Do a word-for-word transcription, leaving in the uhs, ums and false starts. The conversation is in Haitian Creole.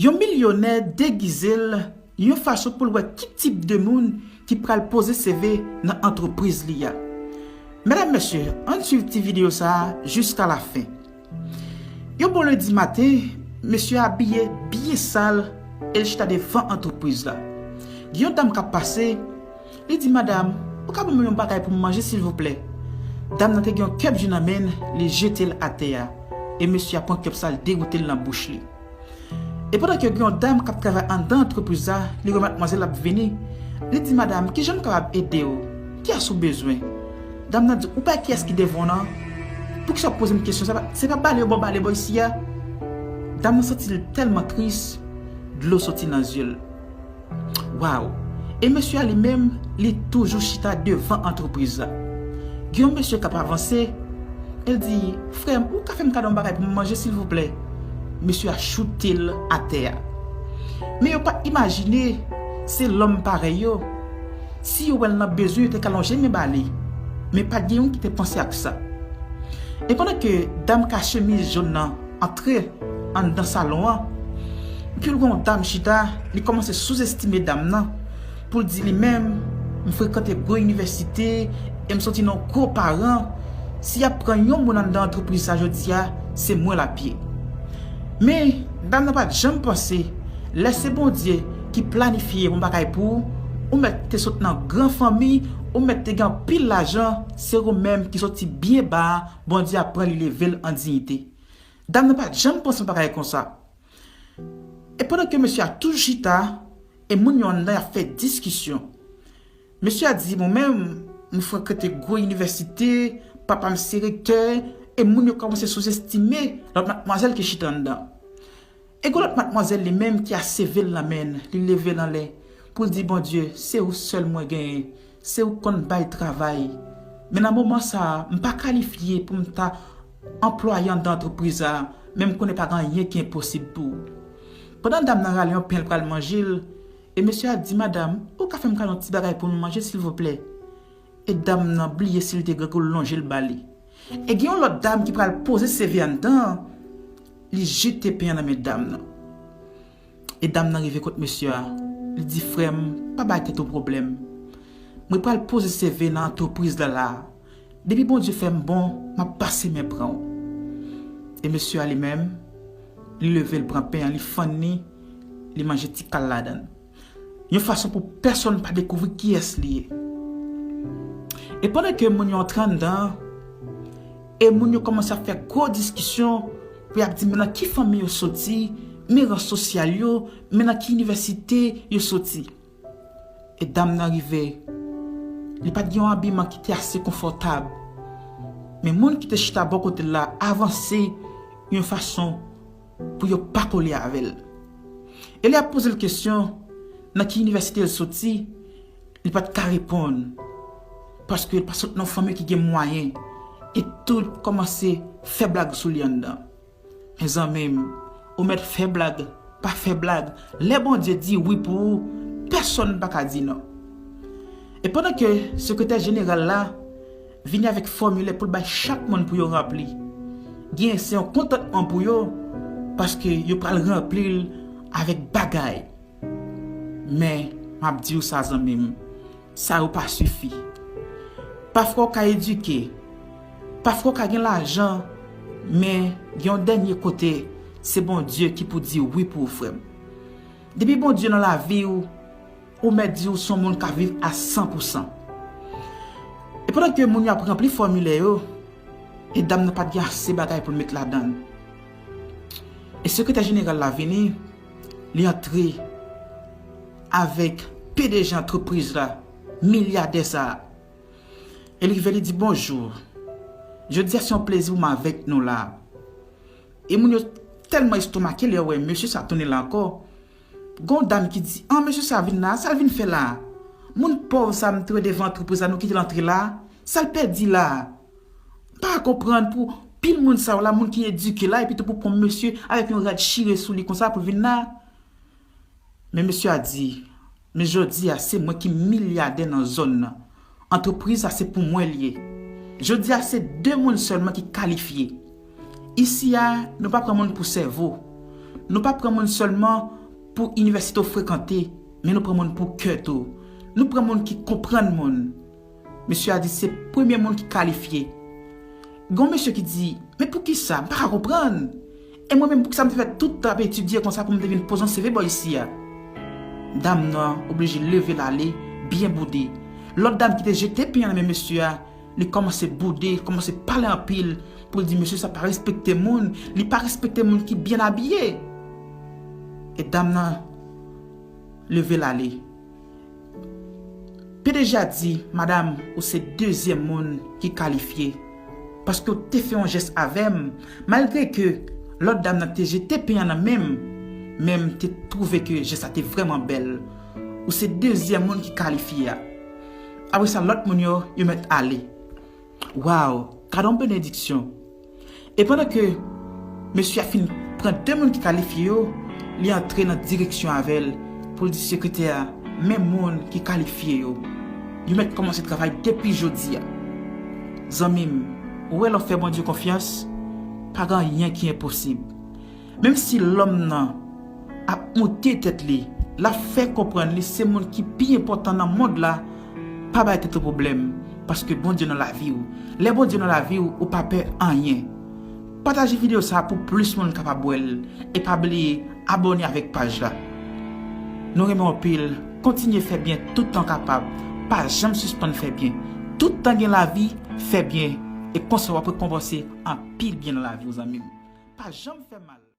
Yon milyonè degize l yon fason pou l wè ki tip de moun ki pral poze seve nan antrepriz li a. Medam, mesye, ann swiv ti videyo sa a jiska lafen. Yon bon lendi maten, mesye a abiye byen sal e l chita devan antrepriz la. Gen yon dam k ap pase, li di, "Madam, ou ka ban mwen yon bagay pou m manje, silvouplè?" Dam nan te gen yon kèp ji nan men l, li jete l atè a. E mesye a pran kèp sa, l degoute l nan bouch li. E pandan ke gen yon dam k ap travay anndan antrepriz la, li wè madmwazèl ap vini, li di, "Madam, kijan m kapab ede w? Kiyès ou bezwen?" Dam nan di, "Ou pa kiyès ki devan w nan? Poukisa w ap poze m kesyon sa? Se pa bale yo ba w bale bò isi a?" Dam nan santi l tèlman tris, dlo soti nan zye l. Waw! E mesye a li menm, li toujou chita devan antrepriz la. Gen yon mesye k ap avanse, e l di, "Frè m, ou ka fè m kado yon bagay pou m manje, silvouplè?" Mesye a choute l atè a. Men yo pa t imajine se lòm parèy yo. Si yo wè l nan bezwen, yo te ka lonje men ba li. Men pa t gen youn ki te panse ak sa. E pandan ke dam ka chemiz jòn nan antre anndan salon an, epi l wè yon dam chita, li kòmanse souzestime dam nan, pou l di li menm, "M frekante gwo inivèsite, e m soti nan gwo paran, si y ap pran yon moun anndan antrepriz sa jodi a, se mwen l ap ye." Men, dam nan pa t janm panse, lè se Bondye ki planifye yon bagay pou ou, ou mèt te sot nan gran fanmi, ou mèt te gen anpil lajan, se ou menm ki soti byen ba a, Bondye ap pran li leve l an diyite. Dam nan pa t janm panse yon bagay konsa. E pandan ke mesye a toujou chita, e moun yo anndan y ap fè diskisyon. Mesye a di, "Mwen menm, m frekante gwo inivèsite, papa m se rektè," e moun yo kòmanse souzestime lòt madmwazèl ki chita anndan. E gen lòt madmwazèl li menm ki aseve l nan men l, li leve l anlè pou l di, "Bondye, se ou sèl mwen genyen, se ou k konn bay travay. Men nan moman sa a, m pa kalifye pou m ta anplwaye anndan antrepriz sa a, men m konnen pa gen anyen ki enposib pou ou." Pandan dam nan rale yon pen l pral manje l, e mesye a di, "Madam, ou ka fè m kado yon ti bagay pou m manje, silvouplè?" E dam nan bliye si l te grangou, l lonje l ba li. E gen yon lòt dam ki pral poze seve anndan an, li jete pen an nan men dam nan. E dam nan rive kot mesye a, li di, "Frè m, pa bay tèt ou pwoblèm. Mwen pral poze seve nan antrepriz la la a. Depi Bondye fè m bon, m ap pase men pran w." E mesye a li menm, li leve, l pran pen an, li fann li, li manje ti kal ladan l. Yon fason pou pèsonn pa dekouvri kiyès li ye. E pandan ke moun yo antre anndan an, e moun yo kòmanse ap fè gwo diskisyon, pou y ap di men nan ki fanmi yo soti, men ran sosyal yo, men nan ki inivèsite yo soti. E dam nan rive, li pa t gen yon abiman ki te ase konfòtab. Men moun ki te chita bò kote l la avanse yon fason pou yo pa kole avè l. E lè y ap poze l kesyon nan ki inivèsite l soti, li pa t ka reponn, paske l pa sot nan yon fanmi ki gen mwayen, e tout kòmanse fè blag sou li anndan. Mezanmi m, ou mèt fè blag, pa fè blag, lè Bondye di wi pou ou, pèsonn pa ka di non. E pandan ke sekretè jeneral la vini avèk fòmilè pou l bay chak moun pou yo ranpli. Gen se yon kontantman pou yo, paske yo pral ranpli l avèk bagay. Men, m ap di w sa, zanmi m, sa yo pa sifi. Pafwa w ka edike, pafwa w ka gen lajan, men gen yon dènye kote, se Bondye ki pou di wi pou ou, frè m. Depi Bondye nan lavi w, ou mèt di w se yon moun k ap viv a san pou san. E pandan ke moun yo ap ranpli fòmilè yo, e dam nan pa t gen ase bagay pou l met ladan l. E sekretè jeneral la vini, li antre avèk P D G antrepriz la, milyadè sa a. E li rive, li di, "Bonjou. Jodi a se yon plezi pou m avèk nou la." E moun yo tèlman estomake lè yo wè mesye sa tounen la ankò. Gon dam ki di, "An, mesye sa vin la, sa l vin fè la? Moun pòv sa m te wè devan antrepriz la, nou kite l antre la? Sa l pèdi la?" M pa ka konprann pou pil moun sa yo la, moun ki edike la, epi tou pou pran mesye avèk yon rad chire sou li konsa pou l vin la. Men mesye a di, "Men jodi a, se mwen ki milyadè nan zòn nan. Antrepriz sa se pou mwen l ye. Jodi a, se de moun sèlman ki kalifye. Isi a, nou pa pran moun pou sèvo. Nou pa pran moun sèlman pou inivèsite w frekante, men nou pran moun pou kè tou. Nou pran moun ki konprann moun. Mesye a di se premye moun ki kalifye. Gen yon mesye ki di, men poukisa? M pa ka konprann. E mwen menm, poukisa m te fè tout tan ap etidye konsa pou m te vin poze yon C V bò isi a? Dam nan oblije leve l ale, byen boude. Lòt dam ki te jete pyen nan men mesye a, li kòmanse boude, li kòmanse pale anpil pou l di mesye sa pa respekte moun, li pa respekte moun ki byen abiye. E dam nan leve l ale. P D G a di, madam, ou se dezyèm moun ki kalifye. Paske w te fè yon jès avè m, malgre ke lòt dam nan te jete pyen an nan men m, men m te twouve ke jès la te vrèman bèl. Ou se dezyèm moun ki kalifye a. Apre sa, lòt moun yo, yo mèt ale. Waw, gade yon benediksyon! E pandan ke mesye a fin pran de moun ki kalifye yo, li antre nan direksyon avè l pou l di sekretè a, men moun ki kalifye yo. Yo mèt kòmanse travay depi jodi a. Zanmi m, ou wè lè w fè Bondye konfyans, pa gen anyen ki enposib. Menm si lòm nan ap moute tèt li, l ap fè konprann li se moun ki pi enpòtan nan mond la, pa bay tèt ou pwoblèm, paske Bondye nan lavi w. Lè Bondye nan lavi w, ou pa pè anyen. Pataje videyo sa a pou plis moun kapab wè l, e pa bliye abòne avèk paj la. Nou renmen w anpil, kontinye fè byen tout tan w kapab, pa janm sispann fè byen. Tout tan gen lavi, fè byen, e konsa w ap rekonpanse anpil byen nan lavi w, zanmi m. Pa janm fè mal.